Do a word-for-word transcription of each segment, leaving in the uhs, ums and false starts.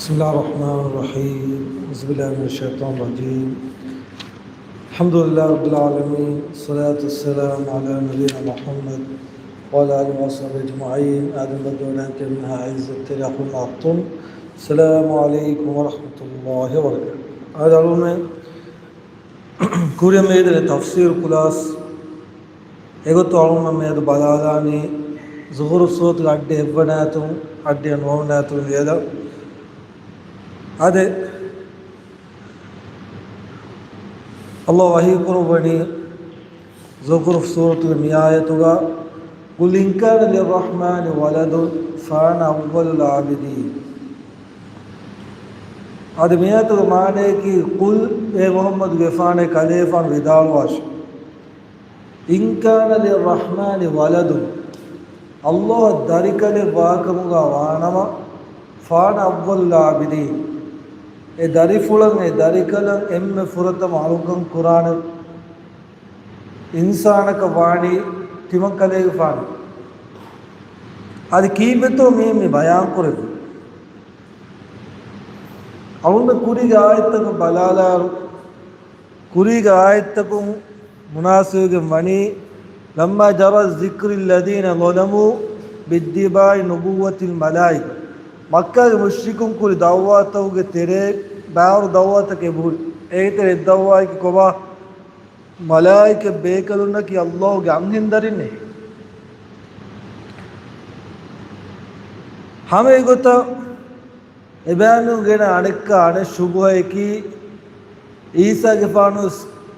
بسم الله الرحمن الرحيم. أعوذ بالله من الشيطان الرجيم. الحمد لله رب العالمين. الصلاة والسلام على نبينا محمد وعلى آله وصحبه أجمعين. އާދެ، ބައްދަލުވެގެން އަޅުގަނޑުމެން އަޅުގަނޑުމެން އަޅުގަނޑުމެން އަޅުގަނޑުމެން އަޅުގަނޑުމެން އަޅުގަނޑުމެން އަޅުގަނޑުމެން އަޅުގަނޑުމެން އަޅުގަނޑުމެން އަޅުގަނޑުމެން ކުރިއަށް މިއަދު ތަފްސީރު ކުލާސް. އެގޮތުން އަޅުގަނޑުމެން މިއަދު ބަލާލާނީ ޒުޚްރުފް ސޫރަތުގެ އައްޑިހަ އެއްވަނަ އާޔަތުން އައްޑިހަ ނުވަވަނަ އާޔަތުން ލިޔެލަ. އާދެ، ﷲ ވަޙީ ކުރައްވަނީ ޒުޚްރުފް ސޫރަތުގެ މި އާޔަތުގަ، قل إن كان للرحمن ولد فأنا أول العابدين. އާދެ، މި އާޔަތުގެ މާނަޔަކީ، قل، އޭ މުޙައްމަދުގެފާނޭ، ކަލޭފާނު ވިދާޅުވާށި، إن كان للرحمن ولد، ﷲ އަށް ދަރިކަލެއް ވާކަމުގަ ވާނަމަ، فأنا أول العابدين، އެ ދަރިފުޅަށް، އެ ދަރިކަލަށް އެންމެ ފުރަތަމަ އަޅުކަން ކުރާނެ އިންސާނަކަށް ވާނީ ތިމަން ކަލޭގެފާނު. އަދި ކީއްވެތޯ މި، މި ބަޔާން ކުރެއްވި؟ އަޅުގަނޑު ކުރީގެ އާޔަތްތަކަށް ބަލާލާއިރު، ކުރީގެ އާޔަތްތަކުން މުނާސަބުވެގެން ވަނީ، لما جرى ذكر الذين ظلموا بادعاء نبوة الملائكة، މައްކާގެ މުޝްރިކުން ކުރި ދަޢުވާތަކުގެ ތެރޭ ބާރު ދަޢުވާތަކެއް އެބަހުރި. އޭގެ ތެރޭ އެއް ދަޢުވާއަކީ ކޮބާ؟ މަލާއިކަ ބޭކަލުންނަކީ ﷲ ގެ އަންހެން ދަރިންނޭ. ހަމަ އެގޮތަށް އެބައިމީހުން ގެނަ އަނެއްކާ އަނެއް ޝުބުހައަކީ، ޢީސާގެފާނު،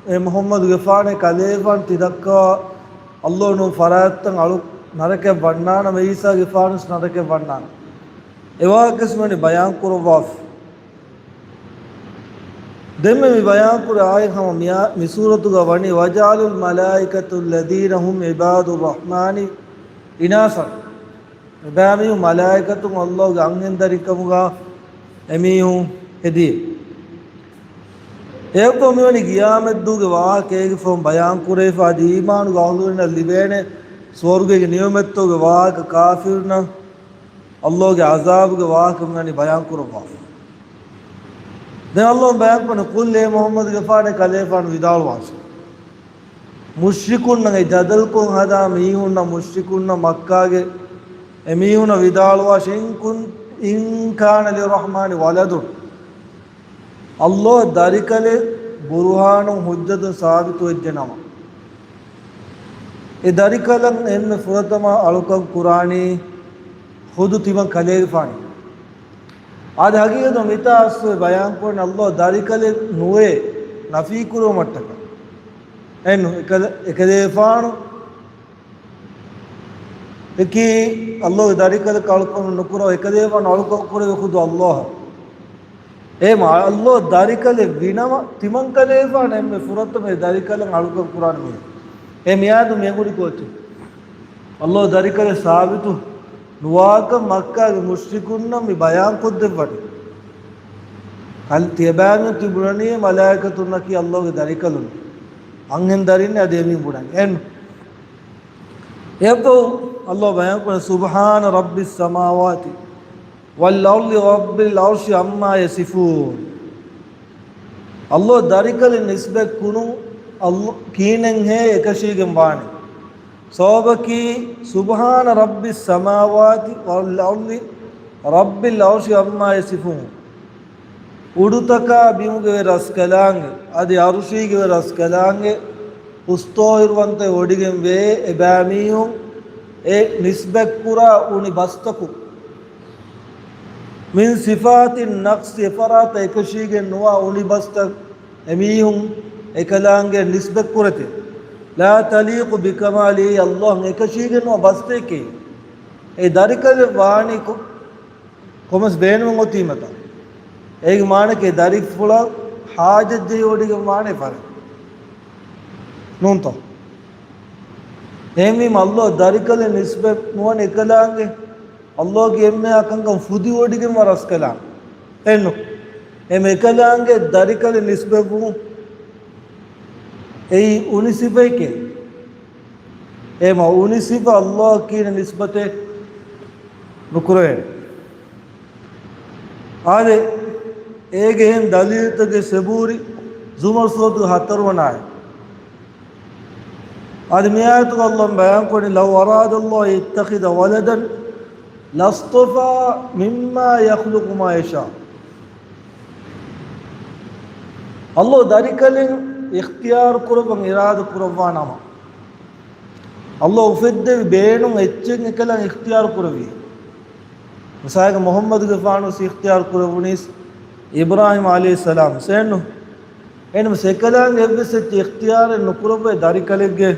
އޭ މުޙައްމަދުގެފާނޭ، ކަލޭގެފާނު ތި ދައްކާ ﷲ ނޫން ފަރާތްތައް އަޅު ނަރަކައަށް ވަންނާނަމަ، ޢީސާގެފާނުވެސް ނަރަކައަށް ވަންނާނެ. އެ ވާހަކަވެސް މިވަނީ ބަޔާން ކުރައްވާފަ. ދެންމެ މި ބަޔާންކުރި އާޔަތް ހަމަ މިއާ، މި ސޫރަތުގަ ވަނީ، وجعلوا الملائكة الذين هم عباد الرحمن إناثا. އެބައިމީހުން މަލާއިކަތުން ﷲ ގެ އަންހެން ދަރިކަމުގަ އެމީހުން ހެދި. އެއަށްފަހު މިވަނީ ޤިޔާމަތްދުވަހުގެ ވާހަކަ އޭގެ ފަހުން ބަޔާން ކުރެވިފަ، އަދި އީމާނުގެ އަހުލުވެރިންނަށް ލިބޭނެ ސުވަރުގޭގެ ނިޢުމަތްތަކުގެ ވާހަކަ، ކާފިރުންނަށް ﷲ ގެ ޢަޒާބުގެ ވާހަކަ މިވަނީ ބަޔާން ކުރައްވާފަ. ދެން ﷲ ބަޔާން ކުރަނީ، قل، އޭ މުޙައްމަދުގެފާނޭ، ކަލޭގެފާނު ވިދާޅުވާށި. މުޝްރިކުންނަށް، އެ ޖަދަލުކޮށް ހަދާ މީހުންނަށް، މުޝްރިކުންނަށް، މައްކާގެ އެމީހުންނަށް ވިދާޅުވާށި، إن كن، إن كان للرحمن ولد، ﷲ އަށް ދަރިކަލެއް ބުރުހާނުން ޙުއްޖަތުން ސާބިތުވެއްޖެނަމަ، އެ ދަރިކަލަށް އެންމެ ފުރަތަމަ އަޅުކަން ކުރާނީ ޚުދު ތިމަން ކަލޭގެފާނޭ. އާދެ، ޙަޤީޤަތުން މިތާ އަސްލު ބަޔާން ކުރަނީ ﷲ ދަރިކަލެއް ނުވޭ، ނަފީ ކުރުވުމަށްޓަކައި. އެން އެކަލޭ، އެކަލޭގެފާނު އެކީ ﷲ ގެ ދަރިކަލަކަށް އަޅުކަން ނުކުރައްވާ، އެކަލޭގެފާނު އަޅުކަން ކުރެވޭ ޚުދު ﷲ އަށް. އެހެންވީމަ ﷲ ދަރިކަލެއް ވީނަމަ، ތިމަން ކަލޭގެފާނު އެންމެ ފުރަތަމަ އެ ދަރިކަލަށް އަޅުކަން ކުރާނެ މީހެއް. އެ މިއާދު މި އެނގުނީ ކޯޗެއް؟ ﷲ ދަރިކަލެއް ސާބިތު ނުވާކަން މައްކާގެ މުޝްރިކުންނަށް މި ބަޔާން ކޮށްދެއްވަނީ. ކަލް ތިޔަބައިމީހުން ތި ބުނަނީ މަލާއިކަތުންނަކީ ﷲ ގެ ދަރިކަލުން، އަންހެން ދަރިން އަދި އެމީހުން ބުނަނީ. އެން އެއަށްފަހު ﷲ ބަޔާން ކުރަނީ، سبحان رب السماوات والأرض رب العرش عما يصفون. ﷲ ދަރިކަލެއް ނިސްބަތް ކުރުން ﷲ ކިހިނެއްހޭ އެކަށީގެން ވާނެ؟ ސަބަބަކީ، سبحان رب السماوات والأرض رب العرش عما يصفون. އުޑުތަކާ ބިމުގެ ވެރަސްކަލާނގެ، އަދި އަރުޝީގެ ވެރަސްކަލާނގެ އުސްތޯހިރުވަންތަވެ ވޮޑިގެންވޭ އެބައިމީހުން އެ ނިސްބަތްކުރާ އުނި ބަސްތަކުން. من صفات النقص، އެފަރާތަށް އެކަށީގެން ނުވާ އުނި ބަސްތައް އެމީހުން އެކަލާނގެ ނިސްބަތްކުރެތެ. لا تليق بكماله، ﷲ އަށް އެކަށީގެން ނުވާ ބަސްތަކެކޭ. އެ ދަރިކަލެއް ވާނީ ކޮ-، ކޮމެސް ބޭނުމެއް އޮތީމަތާ. އޭގެ މާނައަކީ ދަރިފުޅަށް ޙާޖަތްޖެހި ވޮޑިގެން ވާނެ ފަރެއް. ނޫންތޯ؟ އެހެންވީމަ ﷲ އަށް ދަރިކަލެއް ނިސްބަތް ނުވަން އެކަލާނގެ، ﷲ ގެ އެންމެހާ ކަންކަން ފުދިވޮޑިގެން ވާ ރަސްކަލާނގެ. އެއްނު. އެމެ އެކަލާނގެ ދަރިކަލެއް ނިސްބަތްވުން އެއީ އުނި ސިފައެކޭ. އެމަ އުނި ސިފަ ﷲ އަށް ކިހިނެއް ނިސްބަތެއް ނުކުރެވޭނެ. އާދެ، އޭގެ އެހެން ދަލީލުތަކެއް ސެބޫރި ޒުމަރު ސޫރަތުގެ ހަތަރުވަނަ އާޔަތް. އަދި މި އާޔަތުގަ ﷲ ބަޔާންކުރަނީ، "لو أراد الله أن يتخذ ولدا لاصطفى مما يخلق ما يشاء." ﷲ ދަރިކަލެއް އިޚްތިޔާރު ކުރައްވަން އިރާދަ ކުރައްވާ ނަމަ، ﷲ އުފެއްދެވި ބޭނުން އެއްޗެއް އެކަލާނގެ އިޚްތިޔާރު ކުރެއްވި. މިސާލަކަށް މުޙައްމަދުގެފާނު ވެސް އިޚްތިޔާރު ކުރެއްވުނީސް އިބްރާހީމް ޢަލައިހިއްސަލާމް ވެސް. އެހެންނު، އެހެންނަމަވެސް އެކަލާނގެ އެއްވެސް އެއްޗެއް އިޚްތިޔާރެއް ނުކުރެއްވޭ ދަރިކަލެއްގެ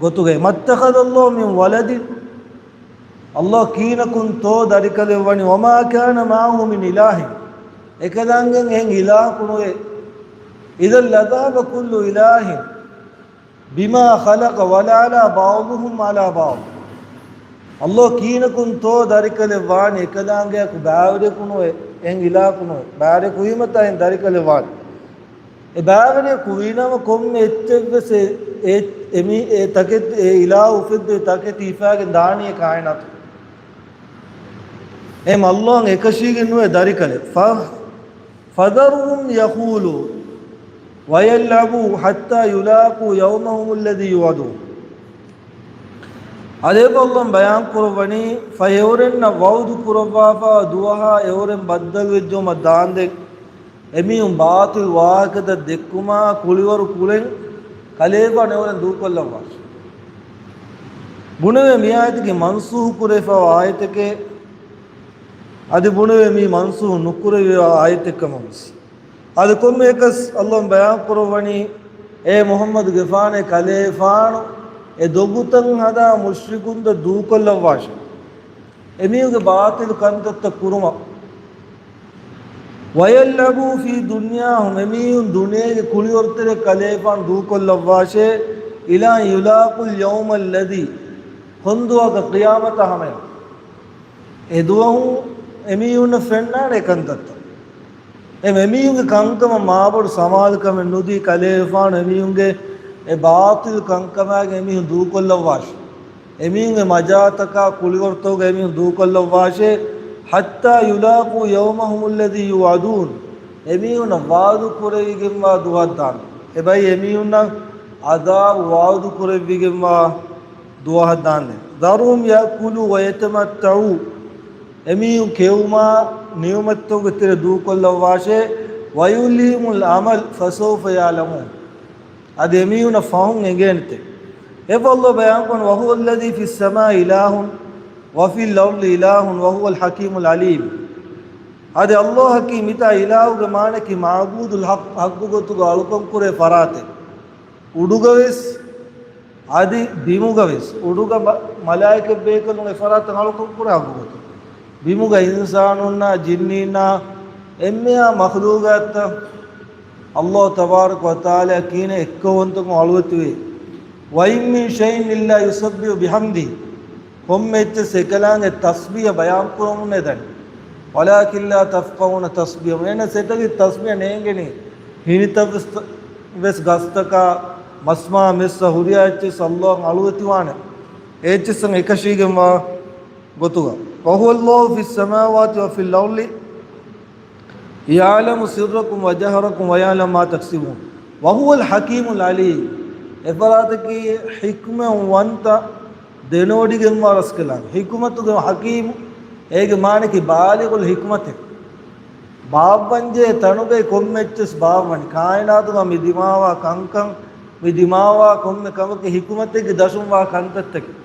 ގޮތުގައި. "ما اتخذ الله من ولد." ﷲ ކީނަކުންތޯ ދަރިކަލެއް ވަނީ؟ "وما كان معه من إله." އެކަލާނގެ އެހެން އިލާހަކު ނުވޭ. "إذا لذهب كل إله بما خلق ولعلا بعضهم على بعض." ﷲ ކީނަކުންތޯ ދަރިކަލެއް ވާނީ؟ އެކަލާނގެއަކު ބައިވެރިޔަކު ނުވޭ، އެހެން އިލާހަކު ނުވޭ. ބައިވެރިޔަކު ވީމަތާ އެހެން ދަރިކަލެއް ވާނީ. އެ ބައިވެރިޔަކު ވީނަމަ ކޮންމެ އެއްޗެއްވެސް އެ، އެ، އެ މީ، އެ ތަކެތި، އެ އިލާހު އުފެއްދެވި ތަކެތި ހިފާގެން ދާނީ އެ ކާއިނާތު. އެ ﷲ އަށް އެކަށީގެން ނުވޭ ދަރިކަލެއް. ފަ، فذرهم يخوضوا ويلعبوا حتى يلاقوا يومهم الذي يوعدون. އަދި އެ ﷲ ބަޔާން ކުރައްވަނީ، ފަހެ އެއުރެންނަށް ވަޢުދު ކުރައްވާފަ ދުވަހާ އެއުރެން ބައްދަލުވެއްޖައުމަށް ދާންދެން، އެމީހުން ބާޠިލް ވާހަކަތައް ދެއްކުމާ ކުޅިވަރު ކުޅެން ކަލޭފާނު އެއުރެން ދޫކޮށްލައްވާށި. ބުނެވޭ މި އާޔަތަކީ މަންސޫޚު ކުރެވިފައިވާ އާޔަތެކޭ. އަދި ބުނެވޭ މީ މަންސޫޚު ނުކުރެވިފައިވާ އާޔަތެއްކަމަށް ވެސް. އަދި ކޮންމެއަކަސް ﷲ ބަޔާން ކުރައްވަނީ، އޭ މުޙައްމަދުގެފާނޭ ކަލޭފާނު އެ ދޮގުތައް ހަދާ މުޝްރިކުންތައް ދޫކޮށްލައްވާށި، އެމީހުންގެ ބާޠިލު ކަންތައްތައް ކުރުމަށް. ويلعبوا في دنياهم، އެމީހުން ދުނިޔޭގެ ކުޅިވަރުތެރޭ ކަލޭފާނު ދޫކޮށްލައްވާށޭ، إلى أن يلاقوا اليوم الذي، ކޮންދުވަހަކަށް؟ ޤިޔާމަތާ ހަމަޔަށް. އެދުވަހު އެމީހުންނަށް ފެންނާނެ ކަންތައްތައް. އެ އެމީހުންގެ ކަންކަމަށް މާބޮޑު ސަމާލުކަމެއް ނުދީ ކަލޭފާނު އެމީހުންގެ އެ ބާޠިލު ކަންކަމާގެ އެމީހުން ދޫކޮށްލައްވާށި. އެމީހުންގެ މަޖާތަކާ ކުޅިވަރުތަކުގަ އެމީހުން ދޫކޮށްލައްވާށޭ. حتى يلاقوا يومهم الذي يوعدون، އެމީހުންނަށް ވަޢުދު ކުރެވިގެންވާ ދުވަހަށް ދާން. އެބައި އެމީހުންނަށް ޢަޛާބު ވަޢުދު ކުރެވިގެންވާ ދުވަހަށް ދާންދެން. ذرهم يأكلوا ويتمتعوا، އެމީހުން ކެއުމާ ނިޢުމަތްތަކުގެ ތެރެ ދޫކޮށްލައްވާށޭ. ويلههم الأمل فسوف يعلمون، އަދި އެމީހުންނަށް ފަހުން އެނގޭނެތެ. އެއް ﷲ ބަޔާންކުރަން، وهو الذي في السماء إله وفي الأرض إله وهو الحكيم العليم. އަދި ﷲ އަކީ މިތާ އިލާހުގެ މާނައަކީ މަޢުބޫދުލް ޙައްޤު، ޙައްޤު ގޮތުގަ އަޅުކަން ކުރޭ ފަރާތެއް. އުޑުގަވެސް އަދި ބިމުގަވެސް، އުޑުގަ މަ-، މަލާއިކަތް ބޭކަލުން އެ ފަރާތަށް އަޅުކަން ކުރާ ގޮތުން، ބިމުގަ އިންސާނުންނާ ޖިންނީންނާ އެންމެހާ މަޚްލޫގާތްތައް ﷲ ތަބާރަކަ ވަތަޢާލާ ކީނެ އެއްކައުވަންތަކުން އަޅުވެތިވޭ. وإن من شيء إلا يسبح بحمده، ކޮންމެ އެއްޗެއް އެކަލާނގެ ތަސްބީޙަ ބަޔާންކުރަމުންނޭ ދަނީ. ولكن لا تفقهون تسبيحهم، އެހެނަސް އެތަކެއް ތަސްބީޙަ ނޭނގެނީ. ހިނިތައް ވެސް، ވެސް ގަސްތަކާ، މަސްމާ މެއްސަ ހުރިހާ އެއްޗެއް ވެސް ﷲ އަށް އަޅުވެތިވާނެ. އެ އެއްޗިއްސަށް އެކަށީގެންވާ ގޮތުގަ. وهو الله في السماوات وفي الأرض يعلم سركم وجهركم ويعلم ما تكسبون وهو الحكيم العليم. އެފަރާތަކީ ޙިކްމަތްވަންތަ، ދެނެވޮޑިގެންވާ ރަސްކަލާނގެ. ޙިކުމަތުގެ ޙަކީމު، އޭގެ މާނައަކީ ބާލިޣުލް ޙިކްމަތޭ. ބާއްވަންޖެހޭ ތަނުގައި ކޮންމެ އެއްޗެއް ބާއްވަނީ. ކާއިނާތުގަ މި ދިމާވާ ކަންކަން، މި ދިމާވާ ކޮންމެ ކަމަކީ ޙިކުމަތެއްގެ ދަށުންވާ ކަންތައްތަކެއް.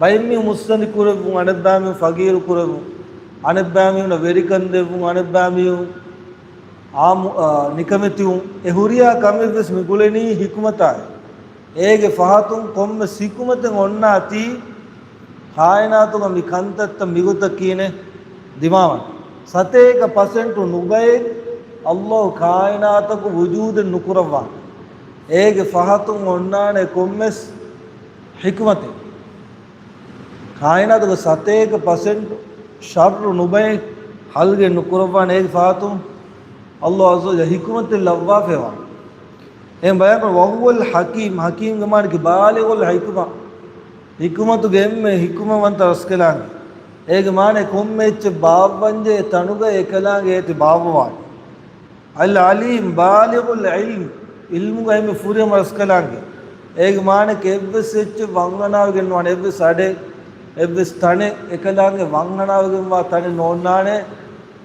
ބައެއްމީހުން މުއްސަނދި ކުރެއްވުން، އަނެއްބައިމީހުން ފަގީރު ކުރެއްވުން، އަނެއްބައިމީހުންނަށް ވެރިކަން ދެއްވުން، އަނެއްބައިމީހުން އާ، ނިކަމެތިވުން، އެ ހުރިހާ ކަމެއްވެސް މިގުޅެނީ ޙިކުމަތާއި. އޭގެ ފަހަތުން ކޮންމެސް ޙިކުމަތެއް އޮންނާތީ، ކާއިނާތުގަ މި ކަންތައްތައް މިގޮތަށް ކީނެ ދިމާވަން. ސަތޭކަ ޕަސެންޓު ނުބައެއް ﷲ ކާއިނާތަކު ވުޖޫދެއް ނުކުރައްވާ. އޭގެ ފަހަތުން އޮންނާނެ ކޮންމެސް ޙިކުމަތެއް. ކާއިނާތުގެ ސަތޭކަ ޕަސެންޓު ޝައްރު ނުބައެއް ހަލްގެ ނުކުރައްވާނެ އޭގެ ފަހަތުން ﷲ ޢައްޒަ ވަޖައްލަ ޙިކުމަތެއް ލައްވާފައިވާ. އެހެން ބަޔާންކުރަން، وهو الحكيم، ޙަކީމްގެ މާނައަކީ ބާލިޣުލް ޙިކްމަ. ޙިކުމަތުގެ އެންމެ ޙިކުމަތްވަންތަ ރަސްކަލާނގެ. އޭގެ މާނަ ކޮންމެ އެއްޗެއް ބާއްވަންޖެހޭ ތަނުގަ އެކަލާނގެ އޭތި ބާއްވާނެ. އަލް ޢަލީމް ބާލިޣުލް ޢިލްމް، ޢިލްމުގަ އެންމެ ފުރިހަމަ ރަސްކަލާނގެ. އޭގެ މާނަ އެއްވެސް އެއްޗެއް ވަންހަނާވެގެން ނުވާނެ، އެއްވެސް އަޑެއް، އެއްވެސް ތަނެއް އެކަލާނގެ ވަންހަނާވެގެންވާ ތަނެއް ނޯންނާނެ،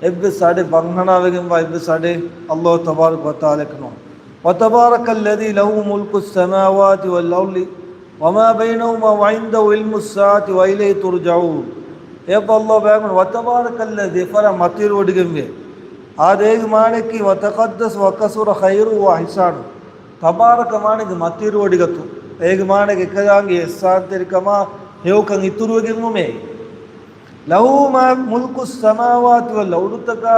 އެއްވެސް އަޑެއް ވަންހަނާވެގެންވާ އެއްވެސް އަޑެއް ﷲ ތަބާރަކަ ވަތަޢާލާއަކަށް ނޯންނާނެ. وتبارك الذي له ملك السماوات والأرض وما بينهما وعنده علم الساعة وإليه ترجعون. އެއަށް ﷲ ބަޔާންކުރަނީ، وتبارك الذي، އެފަރާތް މަތިވެރިވޮޑިގެންވޭ. އާދެ، އޭގެ މާނައަކީ، وتقدس وكثر خيره وإحسانه. ތަބާރަކަ މާނައަކީ މަތިވެރިވޮޑިގަތުން. އޭގެ މާނައަކީ އެކަލާނގެ އިޙްސާންތެރިކަމާ ހެޔޮކަން އިތުރުވެގެންވުމޭ. ލަހޫ މާ މުލްކު ސަމާވާތި ވަލް އަރްޟް، އަރުޟުތަކާ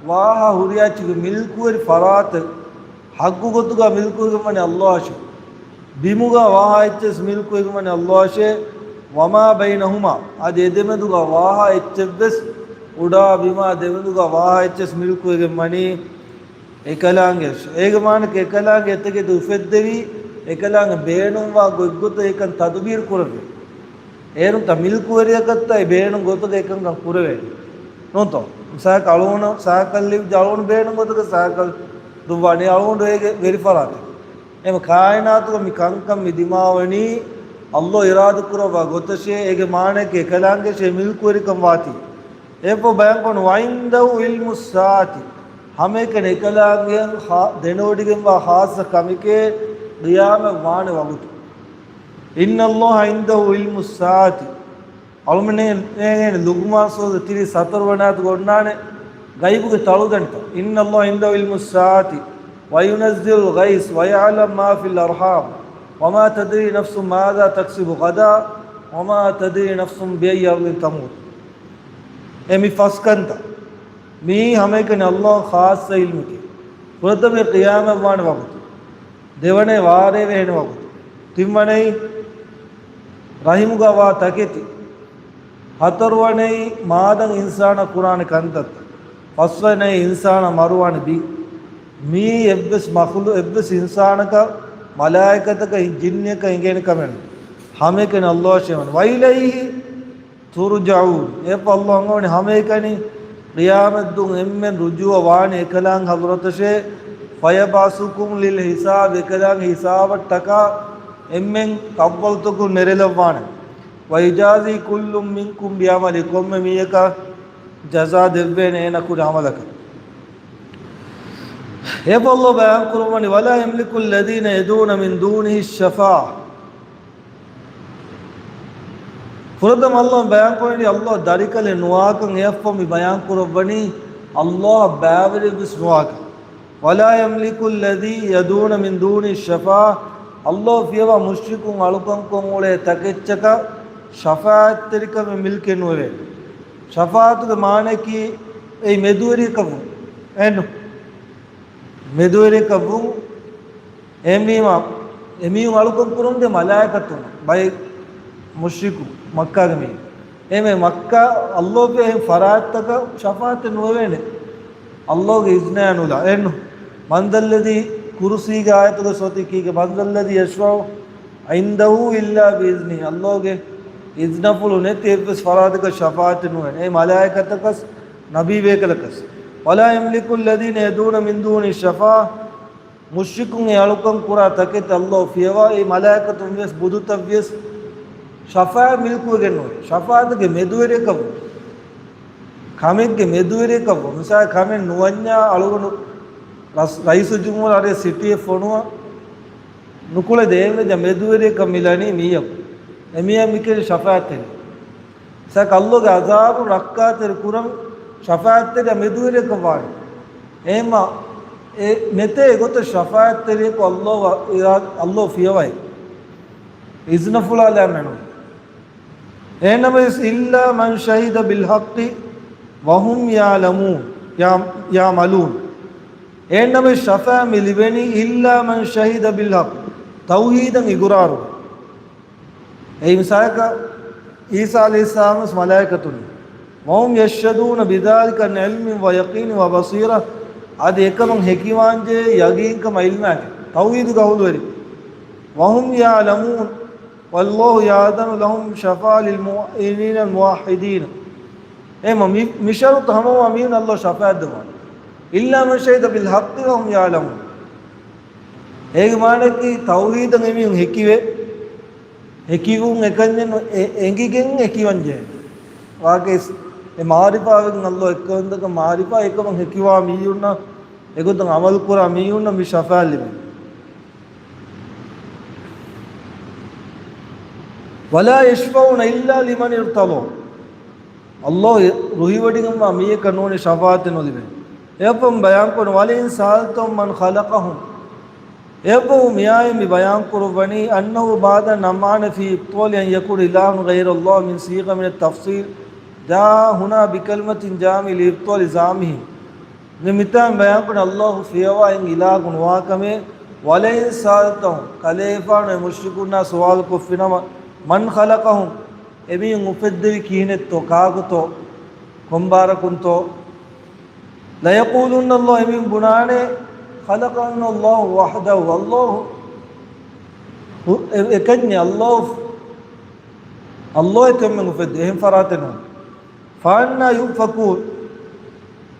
ވާހާ ހުރިހާ އެއްޗެއްގެ މިލްކުވެރި ފަރާތެއް ޙައްޤު ގޮތުގަ މިލްކުވެގެންވަނީ ﷲ އަށޭ. ބިމުގަ ވާހާ އެއްޗެސް މިލްކުވެގެންވަނީ ﷲ އަށޭ. ވަމާ ބައިނަހުމާ، އަދި އެދެމެދުގަ ވާހާ އެއްޗެއްވެސް، އުޑާ ބިމާ ދެމެދުގަ ވާހާ އެއްޗެސް މިލްކުވެގެންވަނީ އެކަލާނގެ އަށޭ. އޭގެ މާނައަކީ އެކަލާނގެ އެތަކެތި އުފެއްދެވީ، އެކަލާނގެ ބޭނުންވާ ގޮތްގޮތަށް އެކަން ތަދުބީރު ކުރެވޭ. އޭރުންތަ މިލްކުވެރިޔަކަށްތަ އެ ބޭނުން ގޮތުގަ އެކަންކަން ކުރެވޭނެ. ނޫންތޯ؟ މިސާލަކަށް އަޅުގަނޑު ސައިކަލް ލިބިއްޖެ، އަޅުގަނޑު ބޭނުން ގޮތުގަ ސައިކަލް ދުއްވާނީ، އަޅުގަނޑު އޭގެ ވެރިފަރާތެއް. އެހެން ކާއިނާތުގަ މި ކަންކަން މި ދިމާވަނީ ﷲ އިރާދަކުރައްވާ ގޮތަށޭ. އޭގެ މާނައަކީ އެކަލާނގެ އަށޭ މިލްކުވެރިކަން ވާތީ. އެއަށް ބަޔާންކުރަނީ، ވަޢިންދަހު ޢިލްމުއްސާޢަތި، ހަމައެކަނި އެކަލާނގެއަށް ދެނެވޮޑިގެންވާ ޚާއްޞަ ކަމެކޭ ޤިޔާމަތް ވާނެ ވަގުތު. އިންނަﷲ ޢިންދަހު ޢިލްމުއްސާޢަތި. އަޅުމެން ލުޤްމާން ސޫރަތުގެ ތިރީސް ހަތަރު ވަނަ އާޔަތުގަ އޮންނާނެ ޣައިބުގެ ތަޅުދަނޑިތައް. إِنَّ اللَّهَ عِندَهُ عِلْمُ السَّاعَةِ وَيُنَزِّلُ الْغَيْثَ وَيَعْلَمُ مَا فِي الْأَرْحَامِ وَمَا تَدْرِي نَفْسٌ مَاذَا تَكْسِبُ غَدًا وَمَا تَدْرِي نَفْسٌ بِأَيِّ أَرْضٍ تَمُوتُ. އެ މި ފަސް ކަންތައް މިއީ ހަމައެކަނި ﷲ އަށް ޚާއްޞަ ޢިލްމެކޭ. ފުރަތަމަ ޤިޔާމަތް ވާނެ ވަގުތު. ދެވަނަ ވާރޭ ވެހެނެ ވަގުތު. ތިންވަނައީ ރަޙިމުގަ ވާ ތަކެތި. ހަތަރުވަނައީ މާދަން އިންސާނާ ކުރާނެ ކަންތައްތައް. ފަސްވަނައީ އިންސާނާ މަރުވާނެ ބިން. މިއީ އެއްވެސް މަޚްލޫ-، އެއްވެސް އިންސާނަކަށް، މަލާއިކަތަކަށް، ޖިންނިއަކަށް އެނގޭނެ ކަމެއް ނޫން. ހަމައެކަނި ﷲ އަށޭ ވަނީ. وَإِلَيْهِ تُرْجَعُونَ. އެއަށް ﷲ އަންގަވަނީ ހަމައެކަނި ޤިޔާމަތްދުވަހު އެންމެން ރުޖޫޢަ ވާނީ އެކަލާނގެ ޙަޟްރަތަށޭ. فَيَبْعَثُكُمْ لِلْحِسَابِ، އެކަލާނގެ ހިސާބަށް ޓަކާ އެންމެން ކަށްވަޅުތަކުން ނެރެލައްވާނެ. وَيُجَازِي كُلٌّ مِنْكُمْ بِعَمَلِهِ، ކޮންމެ މީހަކަށް ޖަޒާ ދެއްވޭނެ އޭނަ ކުރި ޢަމަލަކަށް. އެއަށް ﷲ ބަޔާން ކުރައްވަނީ، وَلَا يَمْلِكُ الَّذِينَ يَدْعُونَ مِنْ دُونِهِ الشَّفَاعَةَ. ފުރަތަމަ ﷲ ބަޔާން ކުރަނީ ﷲ ދަރިކަލެއް ނުވާކަން. އެއަށްފަހު މި ބަޔާން ކުރައްވަނީ ﷲ އަށް ބައިވެރިއެއްވެސް ނުވާކަން. وَلَا يَمْلِكُ الَّذِي يَدْعُونَ مِنْ دُونِهِ الشَّفَاعَةَ، ﷲ ފިޔަވާ މުޝްރިކުން އަޅުކަންކޮށް އުޅޭ ތަކެއްޗަކަށް ޝަފާޢަތްތެރިކަމެއް މިލްކެއް ނުވެވޭ. ޝަފާޢަތުގެ މާނައަކީ އެއީ މެދުވެރިއަކަށްވުން. އެއްނު. މެދުވެރިއަކަށްވުން. އެހެންވީމަ، އެމީހުން އަޅުކަން ކުރަންޖެހޭ މަލާއިކަތުން، ބައެއް މުޝްރިކު މައްކާގެ މީހުން. އެހެންވެ، މައްކާ ﷲ ފިޔަވާ އެހެން ފަރާތްތަކަށް ޝަފާޢަތެއް ނުވެވޭނެ، ﷲ ގެ އިޒްނާ ނުލާ. އެއްނު. مَنْ ذَا الَّذِي، ކުރުސީގެ އާޔަތުގެ ސޮތީ ކީކޭ؟ مَنْ ذَا الَّذِي يَشْفَعُ عِنْدَهُ إِلَّا بِإِذْنِهِ. ﷲ ގެ އިޒްނަފުޅު ނެތި އެއްވެސް ފަރާތަކަށް ޝަފާޢަތެއް ނުވޭނެ. އެއީ މަލާއިކަތަކަސް، ނަބީ ބޭކަލަކަސް. وَلَا يَمْلِكُ الَّذِينَ يَدْعُونَ مِنْ دُونِهِ الشَّفَاعَةَ، މުޝްރިކުން އެ އަޅުކަން ކުރާ ތަކެތި ﷲ ފިޔަވާ، އެ މަލާއިކަތުން ވިޔަސް ބުދުތައް ވިޔަސް ޝަފާޢަތް މިލްކުވެގެން ނުވޭ. ޝަފާޢަތުގެ މެދުވެރިއަކަށްވުން. ކަމެއްގެ މެދުވެރިއަކަށްވުން. މިސާލަކަށް ކަމެއް ނުވަންޏާ އަޅުގަނޑު ރަސް-، ރައީސުލްޖުމްހޫރިއްޔާ އަރިޔަށް ސިޓީއެއް ފޮނުވާ ނުކުޅެދޭ. އެވެންޏާ މެދުވެރިއަކަށް މިލަނީ މީހަކު. އެމީހާ މިކިޔަނީ ޝަފާޢަތްތެރި. މިސާލަކަށް ﷲ ގެ ޢަޛާބު ރައްކާތެރި ކުރަން ޝަފާޢަތްތެރިޔާ މެދުވެރިއަކަށް ވާނެ. އެހެންމަ އެ ނެތޭ އެގޮތަށް ޝަފާޢަތްތެރިޔަކު ﷲ އަށް އިރާ-، ﷲ ފިޔަވައި އިޒްނަފުޅާލާ މެނު. އެހެންނަމަވެސް، إِلَّا مَنْ شَهِدَ بِالْحَقِّ وَهُمْ يَعْلَمُونَ، يَعْ-، يَعْمَلُونَ. އެހެންނަމަވެސް، ޝަފާޢަތް މި ލިބެނީ، إِلَّا مَنْ شَهِدَ بِالْحَقِّ، ތައުޙީދަށް އިޤުރާރު. އެއީ މިސާލަކަށް ޢީސާ ޢަލައިހިއްސަލާމް ވެސް މަލާއިކަތުން، وَهُمْ يَشْهَدُونَ بِذَلِكَ عَنْ عِلْمٍ وَيَقِينٍ وَبَصِيرَةٍ، އަދި އެކަމަށް ހެކިވާންޖެހޭ ޔަގީންކަމާ ޢިލްމާގެ ތައުޙީދުގެ އަހުލުވެރި. وَهُمْ يَعْلَمُونَ، والله يأذن لهم شفاعة للمؤمنين الموحدين. އެހެންވީމަ މި، މި ޝަރުޠު ހަމަވާ މީހުން ﷲ ޝަފާޢަތް ދެއްވާނެ. إلا من شهد بالحق وهم يعلمون. އޭގެ މާނައަކީ ތައުޙީދަށް އެމީހުން ހެކިވެ، ހެކިވުން އެކަންޏެއް ނު، އެ، އެނގިގެން ހެކިވަން ޖެހޭ. ވާގެ އެ މަޢުރިފާވެގެން ﷲ އެއްކަލަނދަކަށް މަޢުރިފާ އެކަމަށް ހެކިވާ މީހުންނަށް، އެގޮތަށް ޢަމަލު ކުރާ މީހުންނަށް މި ޝަފާޢަތް ލިބޭ. ولا يشفعون إلا لمن ارتضى. ﷲ ރުހިވޮޑިގެންވާ މީހަކަށް ނޫނީ ޝަފާޢަތެއް ނުލިބޭ. އެއަށްފަހު ބަޔާންކުރަނީ، ولئن سألتهم من خلقهم. އެއަށްފަހު މިއާއެކު މި ބަޔާންކުރައްވަނީ، أنه بعد أن أمعن في إبطال أن يكون إلها غير الله من صيغ من التفصيل جاء هنا بكلمة جامعة لإبطال زعمهم. މި މިތާ ބަޔާންކުރަނީ ﷲ ފިޔަވާ އެއް އިލާހަކު ނުވާކަމޭ، ولئن سألتهم، ކަލޭގެފާނު އެ މުޝްރިކުންނާ ސުވާލު ކޮށްފިނަމަ، من خلقهم، އެމީހުން އުފެއްދެވީ ކިހިނެއްތޯ، ކާކުތޯ، ކޮންބާރަކުންތޯ؟ ليقولن الله، އެމީހުން ބުނާނެ، خلقهن الله وحده، ﷲ އެ، އެކަންޏެއް، ﷲ، ﷲ އެކަންމެ އުފެއްދޭ، އެހެން ފަރާތެއް ނޫން. فأنى يؤفكون.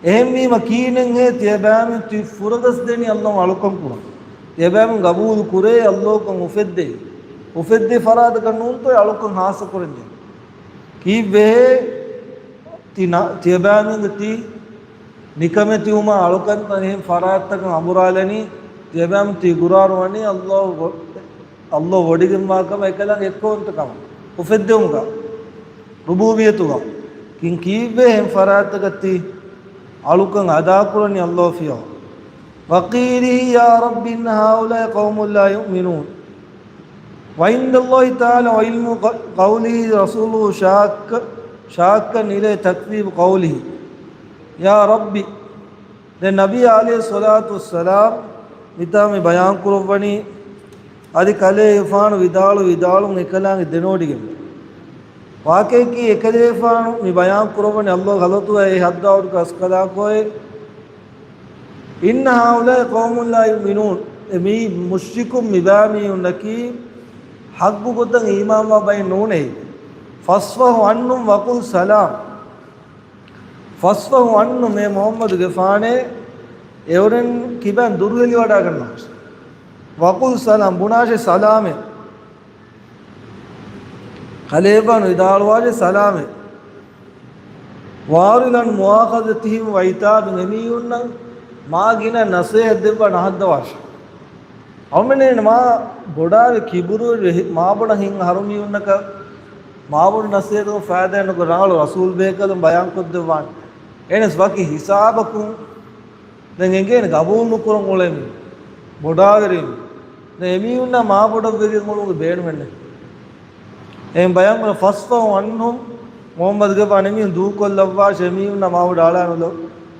އެހެންވީމަ ކިހިނެއްހޭ ތިޔަބައިމީހުން ތި ފުރަގަސްދެނީ ﷲ އަޅުކަން ކުރަން؟ ތިޔަބައިމީހުން ގަބޫލު ކުރޭ ﷲ ކަން އުފެއްދޭ، އުފެއްދޭ ފަރާތަކަށް ނޫންތޯ އެ އަޅުކަން ހާއްސަ ކުރަންޖެހޭ؟ ކީއްވެހޭ ތި ނަ، ތިޔަބައިމީހުންގެ ތި ނިކަމެތިވުމާ އަޅުކަންތައް އެހެން ފަރާތްތަކަށް އަނބުރާލަނީ، ތިޔަބައިމީހުން ތި ގުރާރު ވަނީ ﷲ ވޮ، ﷲ ވޮޑިގެންވާ ކަމަށް އެކަލާނގެ އެއްކައުވަންތަކަމަށް އުފެއްދެވުމުގަ، ރުބޫބިއްޔަތުގަ. ކިން ކީއްވެ އެހެން ފަރާތްތަކަށް ތި އަޅުކަން އަދާކުރަނީ ﷲ ފިޔަވާ؟ وقيله يا رب إن هؤلاء قوم لا يؤمنون. وعند الله تعالى علم ق، قوله رسوله شاك، شاكا إليه تكذيب قوله. يا رب. ދެން ނަބީ ޢަލައިހިއްޞަލާތު ވައްސަލާމް މިތާ މި ބަޔާން ކުރައްވަނީ، އަދި ކަލޭގެފާނު ވިދާޅު ވިދާޅުން އެކަލާނގެ ދެނެވޮޑިގެން. ވާގިޢަކީ އެކަލޭގެފާނު މި ބަޔާން ކުރައްވަނީ ﷲ ގެ ޙަޟްރަތުގައި އެ ޙައްދާވަޑު ކަސްކަލާކޯއެ. إن هؤلاء قوم لا يؤمنون. އެ މީ މުޝްރިކު މިބާ މީހުންނަކީ ޙައްޤު ގޮތަށް އީމާންވާ ބައެއް ނޫނޭ. فاصفح عنهم وقل سلام. فاصفح عنهم، އޭ މުޙައްމަދުގެފާނޭ، އެއުރެން ކިބައިން ދުރުހެލިވަޑައިގަންނާށޭ. وقل سلام، ބުނާށޭ ސަލާމެއް. ކަލޭގެފާނު ވިދާޅުވާށޭ ސަލާމެއް. وأعرض عن مؤاخذتهم وعتابهم، އެމީހުންނަށް މާ ގިނަ ނަޞޭޙަތް ދެއްވާ ނަހައްދަވާށޭ. އަޅުމެންނެއް މާ ބޮޑާވެ ކިބުރުވެ މާބޮޑަށް ހިތް އަހަރު މީހުންނަކަށް މާބޮޑު ނަޞޭޙަތަކުން ފައިދާއެއް ނުކުރާ، ރަސޫލް ބޭކަލުން ބަޔާންކޮށްދެއްވާނެ. އެހެނަސް ވަކި ހިސާބަކުން ދެން އެނގޭނެ ގަބޫލު ނުކުރަން އުޅޭ މީ ބޮޑާވެރިން. ދެން އެމީހުންނާ މާބޮޑަށް ވެގެން އުޅުމުގެ ބޭނުމެއް ނެތް. އެހެން ބަޔާން ކުރަން، فاصفح عنهم، މުޙައްމަދުގެފާނު އެމީހުން ދޫކޮށްލައްވާށޭ، އެމީހުންނާ މާބޮޑަށް އަޅާނުލަ،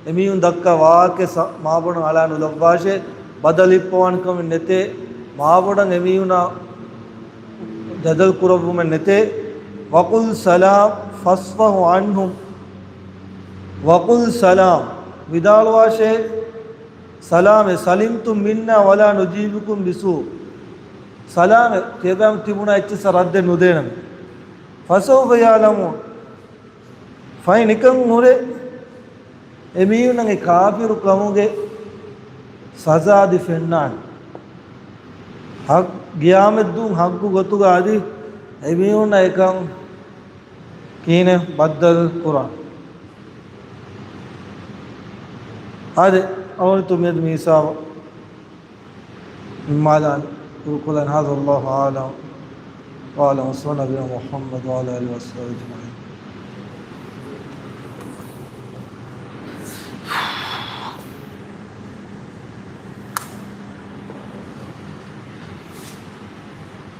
އެމީހުން ދައްކާ ވާހަކަ ސަ، މާބޮޑަށް އަޅާނުލައްވާށޭ، ބަދަލު ހިއްޕަވާނެ ކަމެއް ނެތޭ، މާބޮޑަށް އެމީހުންނާ ޖަދަލު ކުރައްވުމެއް ނެތޭ. وقل سلام، فاصفح عنهم، وقل سلام، ވިދާޅުވާށޭ ސަލާމެއް، سلمتم منا ولا نجيبكم بسوء. ސަލާމެއް، ތިޔަބައިމީހުން ތިބުނާ އެއްޗިއްސަށް ރައްދެއް ނުދޭނަމޭ. فسوف يعلمون. ފަހެ ނިކަން ހުރެ އެމީހުންނަށް އެ ކާފިރު ކަމުގެ ސަޒާ އަދި ފެންނާނެ. ހަ، ގިޔާމަތްދުވަހު ހައްގު ގޮތުގަ އަދި އެމީހުންނަށް އެކަން ކިހިނެއް ބައްދަލު ކުރާނެ. އާދެ، އަޅުގަނޑު މިއަދު މި ހިސާބަށް ނިންމާލާން ކުރުކޮށްލަން. هذا والله أعلم وأعلم، وصلى الله على نبينا محمد وعلى آله وصحبه أجمعين.